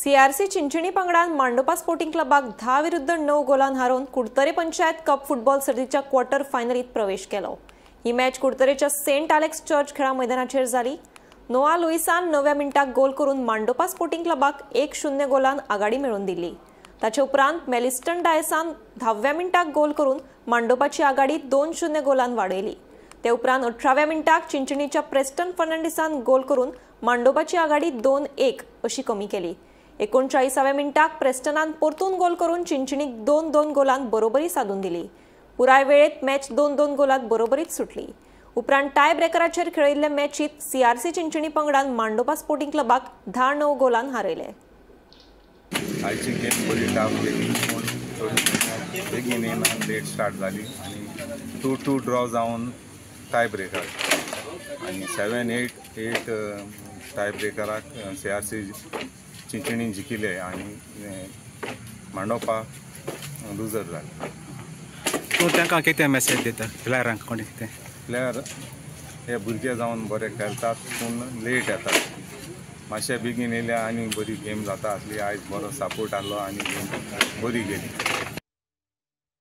CRC Chinchani पंगडान Mandopa sporting क्लबाक 10-9 गोलान हारोवन कुडतरे panchayat cup football सर्तीच्या क्वॉर्टर फायनलीत प्रवेश केलो. ही मॅच कुडतरेच्या सेंट आलेक्स चर्च खेळा मैदानाचेर जाली. नोआ लुईसान 9व्या मिनटाक गोल करून मांडोपा स्पोर्टिंग क्लबाक 1-0 गोलान आघाडी मेळोवन दिली. ताचे उपरांत मेलिस्टन डायसान 10व्या मिनटाक गोल करून मांडोपाची आघाडी 2-0 गोलान वाडयली. ते उपरांत 18व्या मिनटाक चिंचणीच्या प्रेस्टन फर्नांडीसान गोल करून मांडोपाची आघाडी 2-1 अशी कमी केली. 39व्या मिनटाक प्रेस्टनान परतून गोल करून चिंचणीक 2-2 गोलान बरोबरी साधून दिली. पुराय वेळेत मॅच 2-2 गोलात बरोबरीत सुटली. उपरांत टाय ब्रेकराचेर खेळिल्ले मॅचीत सीआरसी चिंचणी पंगडान मांडोपा स्पोर्टिंग क्लबाक 10-9 गोलान हारयले. आयची गेम बरी टफ गेली, पूण थोडी बेगीन येयना, लेट स्टार्ट जाली आनी 2-2 ड्रॉ जावन टाय ब्रेकर आनी 7-8-8 टाय ब्रेकराक सीआरसी चिंचणी जिखिले आनी मांडोपा लुजर जाले. तूं तांकां कितें मॅसेज दिता प्लेयरांक? कोणी कितें प्लेयर हे भुरगे जावन बरे खेळटात पूण लेट येतात. मातशे बेगीन येयले आनी बरी गेम जाता आसली. आयज बरो सपोर्ट आहलो आनी गेम बरी गेली.